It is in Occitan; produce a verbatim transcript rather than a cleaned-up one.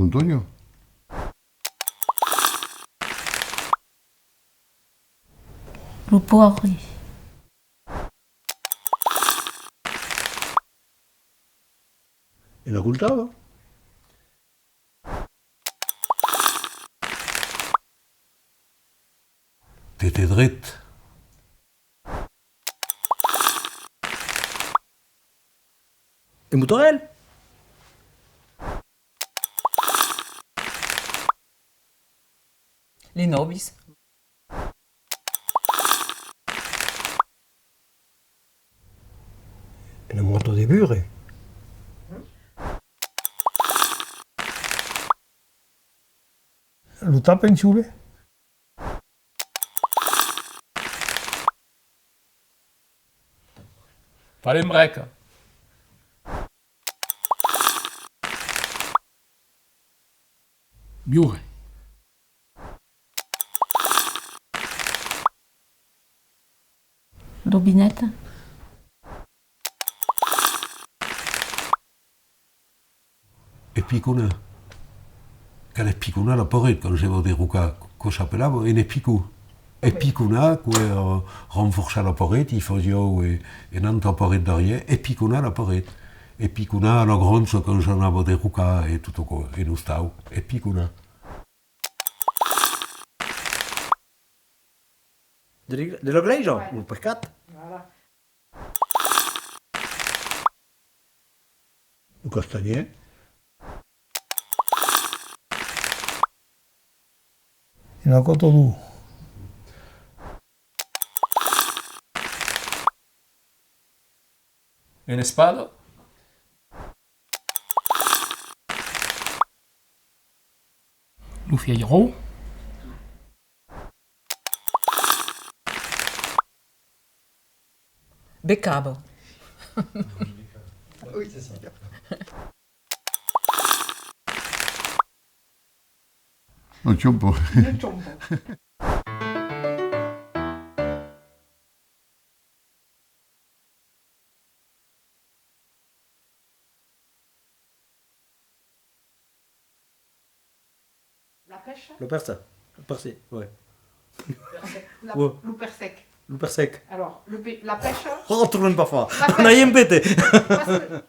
Antonio. Lo pòrri. E n'acoltava. Te te dret. E Motorel? Les nòvis. Una mòrta de burre. Lo tap en chule. Far en breca. Biure. Robineta. Espiconar. Cal espiconar la paret quand se vòl derrocar. Quò s'apelava un espicon. Espiconar, quò èra renforçar la paret, i fasián, eh, una autra paret darrièr, espiconar la paret. Espiconar la groncha quand s'anava derrocar e tot aquò, en ostau. Espiconar. De l'eg-, de la glèisa, ouais, lo pescat. Voilà. Lo castanhièr. Una còta d'òu. Una espada. Lo fièiròu. Becava. Oui, c'est ça. Lo chompa. Lo chompa. La pècha? Lo perse. Lo perse, ouais. La, ouais. Lo persèc. Lo persèc. Alors, le pe-, la pècha. Oh, tornem pas far. La pècha. N'ai un pete. Parce que